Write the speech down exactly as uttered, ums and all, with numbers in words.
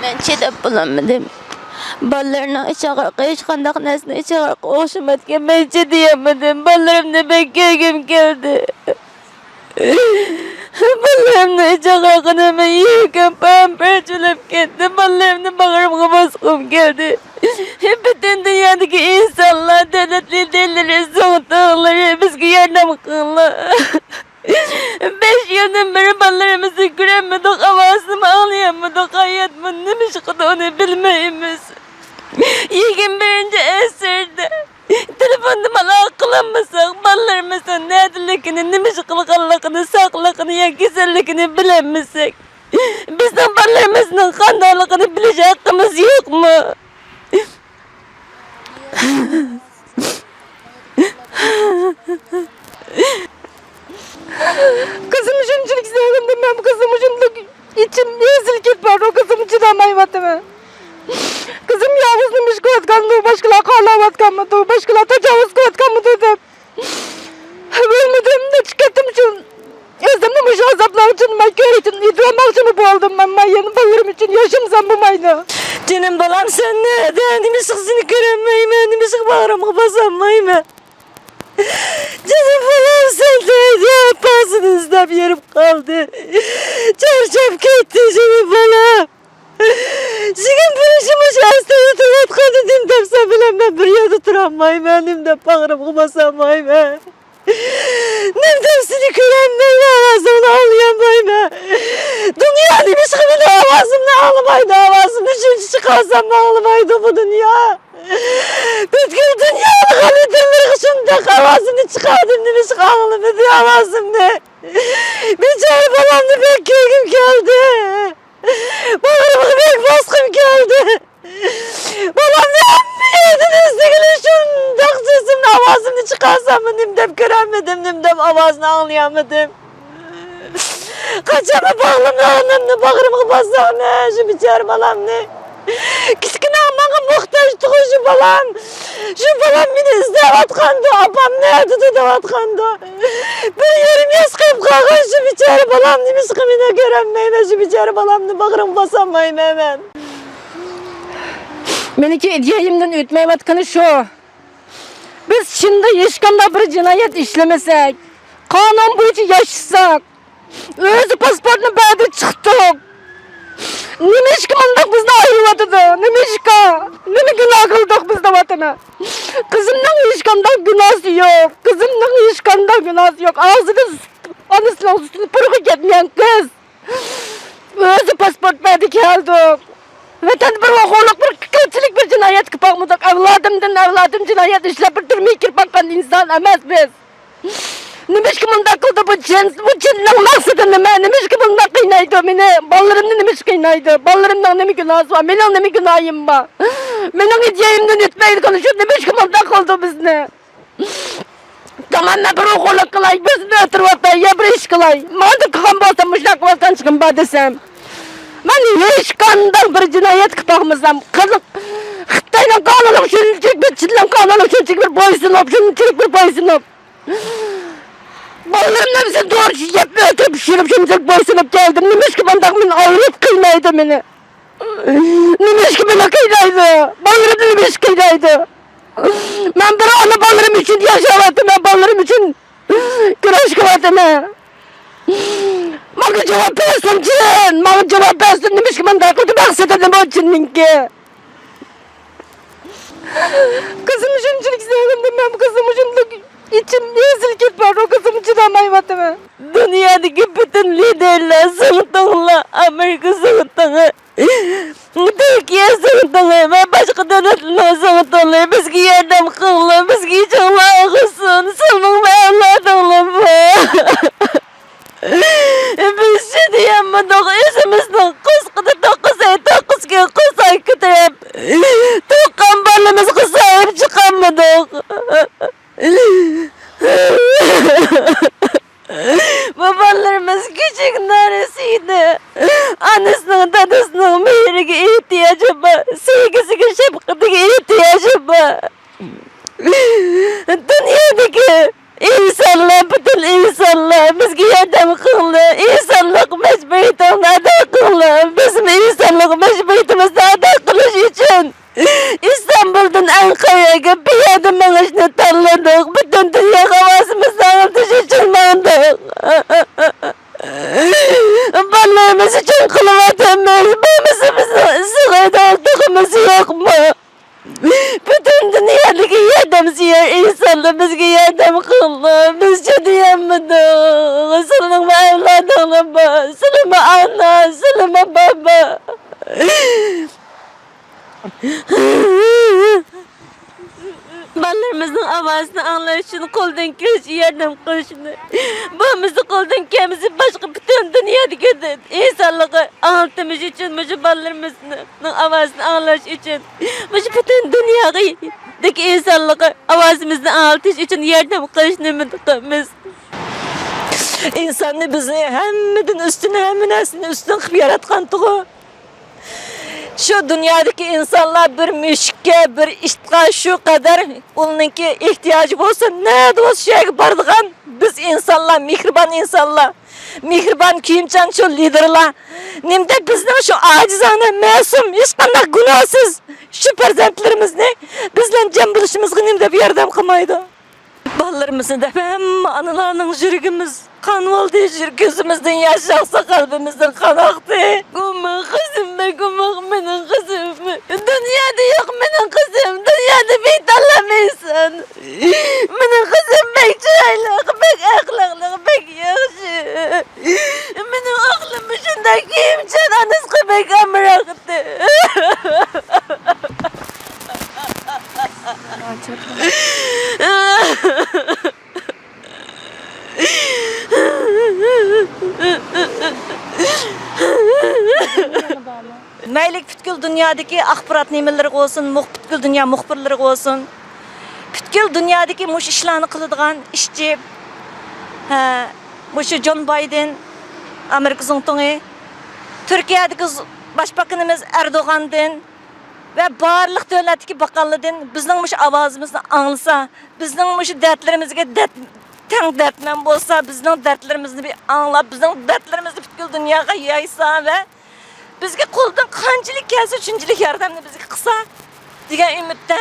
مەن چىداپ بولالمىدىم. بالىلارنىڭ ئىچ ئاغرىقى ھېچقانداق نەرسىنىڭ ئىچ ئاغرىقىغا ئوخشىمايدىكەن. مەن چىدىيالمىدىم. بالىلىرىمنى بەك كۆرگۈم كەلدى. بالىلىرىمنىڭ ئىچ ئاغرىقىنى مەن يۈرىكىم پارچە-پارچە بولۇپ كەتتى. بالىلىرىمنى باغرىمغا باسقۇم كەلدى. پۈتۈن دۇنيادىكى ئىنسانلار، دۆلەت لىدىرلىرى، زۇڭتۇڭلىرى بىزگە ياردەم قىلىڭلار. بەش يىلدىن بېرى بالىلىرىمىزنى كۆرەلمىدۇق، ئاۋازىنىمۇ ئاڭلىيالمىدۇق. ھاياتمۇ نېمە ئىش قىلىدۇ، ئۇنى بىلمەيمىز. يىگىرمە بىرىنچى ئەسىردە تېلېفوندىمۇ ئالاقە قىلالمىساق، بالىلىرىمىزنىڭ نەدىلىكىنى، نېمە ئىش قىلغانلىقىنى، ساقلىقىنى يا كېسەللىكىنى بىلەلمىسەك، بىزنىڭ بالىلىرىمىزنىڭ قانداقلىقىنى بىلىش ھەققىمىز يوقمۇ؟ قىزىم شۇنچىلىك سېغىندىم، مەن قىزىم شۇنداق ئىچىم ئېزىلىپ كېتىپ بارىدۇ، قىزىم چىدالمايۋاتىمەن. قىزىم يالغۇز نېمە ئىش قىلىۋاتقاندۇ، باشقىلار قالاۋاتقانمىدۇ، باشقىلار تاجاۋۇز قىلىۋاتقانمىدۇ دەپ. بولمىدىم، نەچچە قېتىم شۇ ئۆزۈمنى مۇشۇ ئازابلار ئۈچۈن مەن كۆرۈشتىن ئېتىۋالماقچىمۇ بولدۇم، ئەمما يەنە بالىلىرىم ئۈچۈن ياشىمىسام بولمايدۇ. جېنىم بالام، سەن نەدە؟ نېمىشقا سېنى كۆرەلمەيمەن؟ نېمىشقا باغرىمغا باسالمايمەن؟ جېنىم بالام، سەن نەدە؟ ئاپاسىنى ئىزدەپ يېرىپ قالدى. چارچاپ كەتتى، جېنىم بالام. يىگىرمە بىرىنچى مۇشۇ ئەستە ئۆتۈۋاتقاندا نېمە دەپ سەن بىلەن مەن بىر يەردە تۇرالمايمەن، نېمە دەپ باغرىمغا باسالمايمەن، نېمە دەپ سېنى كۆرەلمەيمەن، ئاۋازىڭنى ئاڭلىيالمايمەن. دۇنيا نېمىشقا مېنىڭ ئاۋازىمنى ئاڭلىمايدۇ؟ ئاۋازىمنى شۇنچە چىقارساممۇ ئاڭلىمايدۇ بۇ دۇنيا. پۈتكۈل دۇنيانىڭ خەلىپىلىرىگە شۇنداق ئاۋازىمنى چىقاردىم، نېمىشقا ئاڭلىمىدى ئاۋازىمنى؟ بىچارە بالامنى بەك كۆرگۈم كەلدى. باغرىمغا بەك باسقۇم كەلدى. بالامنى ھەممە يەردىن ئىزدىگىلى شۇنداق جىسىمنى، ئاۋازىمنى چىقارساممۇ نېمە دەپ كۆرەلمىدىم، نېمە دەپ ئاۋازىنى ئاڭلىيالمىدىم. قاچانمۇ باغرىمنى، ئانامنى باغرىمغا باسساممۇ شۇ بىچارە بالامنى. كىچىككىنە ماڭا موھتاجتىغۇ شۇ بالام. شۇ بالام مېنى ئىزدەۋاتقاندۇ، ئاپام نەدىدۇ دەۋاتقاندۇ. بىر يېرىم ياش قېلىپ قالغان شۇ بىچارە بالام، نېمىشقا مېنى كۆرەلمەيمەن، شۇ بىچارە بالامنى باغرىمغا باسالمايمەن مەن. مېنىڭكى ئىدىيەمدىن ئۆتمەيۋاتقىنى شۇ. بىز چىندا ھېچقانداق بىر جىنايەت ئىشلىمىسەك، قانۇن بويىچە ياشىساق، ئۆزى پاسپورتنى بەردى، چىقتۇق. نېمىشقا مۇنداق بىزنى ئايرىۋاتىدۇ؟ نېمىشقا؟ نېمە گۇناھ قىلدۇق بىز دەۋاتىمەن. قىزىمنىڭ ھېچقانداق گۇناھى يوق. قىزىمنىڭ ھېچقانداق گۇناھى يوق. ئاغزىدا ئانىسىنىڭ سۈتىنى پۇرىقى كەتمىگەن قىز. ئۆزى پاسپورت بەردى، كەلدۇق. ۋەتەندە بىر ئوغۇرلۇق، بىر قىلچىلىك بىر جىنايەت قىلىپ باقمىدۇق. ئەۋلادىمدىن ئەۋلادىم جىنايەت ئىشلەپ بىر تۈرمىگە كىرىپ باققان ئىنسان ئەمەس بىز. نېمىشقا مۇنداق قىلدى بۇ جىن؟ بۇ جىننىڭ مەقسىتى نېمە؟ نېمىشقا بۇنداق قىينايدۇ مېنى؟ بالىلىرىمنى نېمىشقا قىينايدۇ؟ بالىلىرىمنىڭ نېمە گۇناھى بار؟ مېنىڭ نېمە گۇناھىم بار؟ مېنىڭ ئىدىيەمدىن ئۆتمەيدىغىنى شۇ، نېمىشقا مۇنداق قىلدى بىزنى؟ تامام، مەن بىر ئوغۇرلۇق قىلاي، بىزنى ئۆلتۈرۈۋاتاي، يا بىر ئىش قىلاي. ماڭا قىلغان بولسا، مۇشۇنداق قىلىۋاتقان چىقىم بار دېسەم. مەن ھېچقانداق بىر جىنايەت قىلىپ باقمىسام، قىزىق خىتاينىڭ قانۇنىغا شۇنچىلىك بىر، چىننىڭ قانۇنىغا شۇنچىلىك بىر بويسۇنۇپ، شۇنچىلىك بىر بويسۇنۇپ. بالىلىرىمنى ھەممىسىنى دورا يەپ ئۆلتۈرۈپ، پىشۇرۇپ، شۇنچىلىك بويسۇنۇپ كەلدىم. نېمىشقا مۇنداق مېنى ئايرىپ قىينايدۇ مېنى؟ نېمىشقا مېنى قىينايدۇ؟ بالىلىرىمنى نېمىشقا قىينايدۇ؟ مەن بىر ئانا بالىلىرىم ئۈچۈن ياشاۋاتىمەن، بالىلىرىم ئۈچۈن كۈرەش قىلىۋاتىمەن. ماڭا جاۋاب بەرسۇن، جىن! ماڭا جاۋاب بەرسۇن، نېمىشقا مۇنداق قىلدى؟ مەقسىتى نېمە جىننىڭكى؟ قىزىم شۇنچىلىك سېغىندىم، مەن قىزىم شۇنداق ئىچىم ئېزىلىپ كېتىپ بارىدۇ، قىزىم چىدالمايۋاتىمەن. دۇنيادىكى پۈتۈن لىدېرلار، زۇڭتۇڭلار، ئامېرىكا زۇڭتۇڭى، تۈركىيە زۇڭتۇڭى ۋە باشقا دۆلەتلەرنىڭ زۇڭتۇڭلىرى بىزگە ياردەم قىلىڭلار، بىزگە ئىچىڭلار ئاغرىسۇن، سىلىنىڭ ۋە ئەۋلادىڭلار بار. بىز شۇنى يانمىدۇق، ئۆزىمىزنىڭ قورسىقىدا توققۇز ئاي، توققۇز كۈن قورساق كۆتۈرۈپ، تۇغقان بالىمىزغا ساھىب چىقالمىدۇق. بۇ بالىلىرىمىز كىچىك نارەسىدە. ئانىسىنىڭ، دادىسىنىڭ مېھرىگە ئېھتىياجى بار، سۆيگۈسىگە، شەپقىتىگە ئېھتىياجى بار. دۇنيادىكى ئىنسانلار، پۈتۈن ئىنسانلار، بىزگە ياردەم قىلىڭلار، ئىنسانلىق مەجبۇرىيىتىڭلارنى ئادا قىلىڭلار. بىزمۇ ئىنسانلىق مەجبۇرىيىتىنى مەجبۇرىيىتىمىزنى ئادا قىلىش ئۈچۈن ئىستانبۇلدىن ئەنقەرەگە پىيادە مېڭىشنى تاللىدۇق. پۈتۈن دۇنياغا ئاۋازىمىزنى ئاڭلىتىش ئۈچۈن ماڭدۇق. بالىلىرىمىز ئۈچۈن قىلىۋاتىمىز. بولمىسا بىزنىڭ ئىسسىق ئۆيدە ئولتۇرغۇمىز يوقمۇ؟ پۈتۈن دۇنيادىكى ياردەمچى ئىنسانلار بىزگە ياردەم قىلىڭلار. بىز چىدىيالمىدۇق. سىلىنىڭمۇ ئەۋلادىڭلار بار. سىلىمۇ ئانا، سىلىمۇ بابا. بالىلىرىمىزنىڭ ئاۋازىنى ئاڭلاش ئۈچۈن قولدىن كېلىشىچە ياردەم قىلىشنى، بولمىسا قولدىن كەلمىسە باشقا پۈتۈن دۇنيادىكى ئىنسانلارغا ئاڭلىتىمىز ئۈچۈن، مۇشۇ بالىلىرىمىزنىڭ ئاۋازىنى ئاڭلاش ئۈچۈن، مۇشۇ پۈتۈن دۇنيادىكى ئىنسانلارغا ئاۋازىمىزنى ئاڭلىتىش ئۈچۈن ياردەم قىلىشنى ئۈمىد قىلىمىز. ئىنساننى، بىزنى ھەممىدىن ئۈستۈن، ھەممە نەرسىنى ئۈستۈن قىلىپ ياراتقانتىغۇ. شۇ دۇنيادىكى ئىنسانلار بىر مۈشۈككە، بىر ئىتقا شۇ قەدەر ئۇنىڭكى ئېھتىياجى بولسا، نەدە بولسا شۇ يەرگە بارىدىغان بىز ئىنسانلار، مېھرىبان ئىنسانلار، مېھرىبان كۆيۈمچان شۇ لىدېرلار نېمىدەپ بىزنىڭ شۇ ئاجىزانە، مەسۇم، ھېچقانداق گۇناھسىز شۇ پەرزەنتلىرىمىزنى بىز بىلەن جەم بولۇشىمىزغا نېمىدەپ ياردەم قىلمايدۇ؟ بالىلىرىمىزنى دەپ ھەممە ئانىلارنىڭ يۈرىكىمىز قان بولدى، يۈر-، كۆزىمىزدىن ياش ئاقسا قەلبىمىزدىن قان ئاقتى. ئۇمۇ قىزىم بەك، ئۇمۇ مېنىڭ قىزىم. دۇنيادا يوق مېنىڭ قىزىم، دۇنيادا بىتاللام ئىنسان. مېنىڭ قىزىم بەك چىرايلىق، بەك ئەخلاقلىق، بەك ياخشى. مېنىڭ ئوغلۇممۇ شۇنداق كۆيۈمچان، ئانىسىغا بەك ئامراقتى. مەيلى پۈتكۈل دۇنيادىكى ئاخبارات نېمىلىرى بولسۇن، مۇخ-، پۈتكۈل دۇنيا مۇخبىرلىرى بولسۇن، پۈتكۈل دۇنيادىكى مۇشۇ ئىشلارنى قىلىدىغان ئىشچى، ھە، مۇشۇ جون بايدېن، ئامېرىكا زۇڭتۇڭى، تۈركىيەدىكى ز-، باشباقىنىمىز ئەردوغاندىن ۋە بارلىق دۆلەتتىكى باققانلاردىن بىزنىڭ مۇشۇ ئاۋازىمىزنى ئاڭلىسا، بىزنىڭ مۇشۇ دەردلىرىمىزگە دەرد-، تەڭ دەردمەن بولسا، بىزنىڭ دەردلىرىمىزنى بىر ئاڭلاپ، بىزنىڭ دەردلىرىمىزنى پۈتكۈل دۇنياغا يايسا ۋە بىزگە قولىدىن قانچىلىك كەلسە، شۇنچىلىك ياردەمنى بىزگە قىلسا دېگەن ئۈمىدتە.